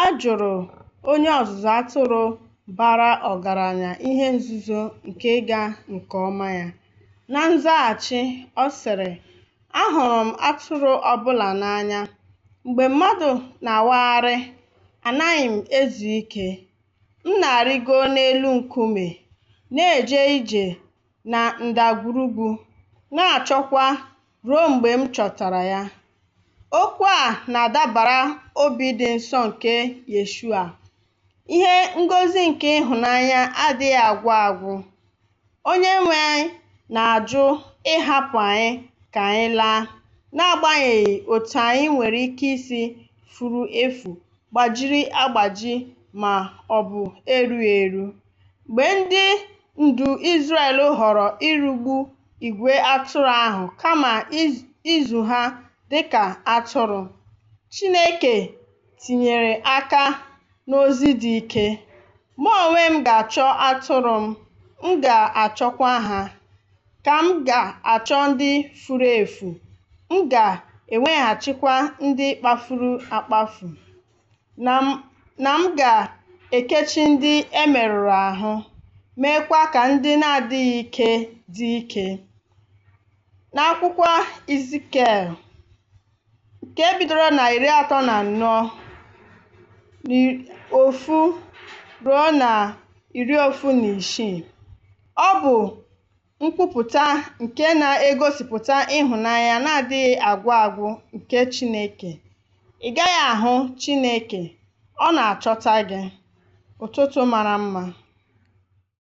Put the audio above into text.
A jụrụ onye ọzụzụ atụrụ bara ọgaranya ihe nzuzo nke ịga nke ọma ya. Na nzaghachi, ọ sịrị, Ahụrụ m atụrụ ọ bụla n'anya. Mgbe mmadụ na-awagharị, anaghị m ezu ike. M na-arịgo n'elu nkume, na-eje ije na ndagwurugwu, na-achọkwa ruo mgbe m chọtara ya. Okwu a na-adabara obi dị nsọ nke Yeshua. Ihe ngosi nke ịhụnanya adịghị agwụ agwụ. Onyenwe anyị na-ajụ ịhapụ anyị ka anyị laa, n'agbanyeghị otu anyị nwere ike isi furu efu, gbajiri agbaji ma ọ bụ erughị eru. Mgbe ndị ndu Izrel họrọ irigbu igwe atụrụ ahụ kama ịzụ ha dị ka atụrụ, Chineke tinyere aka n'ozi dị ike, Mụ onwe m ga-achọ atụrụ m, m ga-achọkwa ha, ka m ga-achọ ndị furu efu, m ga-eweghachikwa ndị kpafuru akpafu, na m ga-ekechi ndị e merụrụ ahụ, meekwa ka ndị na-adịghị ike dị ike. N'akwụkwọ Izikiel, nke bidoro na 34 1 ruo na 16, ọ bụ nkwupụta nke na-egosipụta ịhụnanya na-adịghị agwụ agwụ nke Chineke. Ị gaghị ahụ Chineke, ọ na-achọta gị. Ụtụtụ mara mma.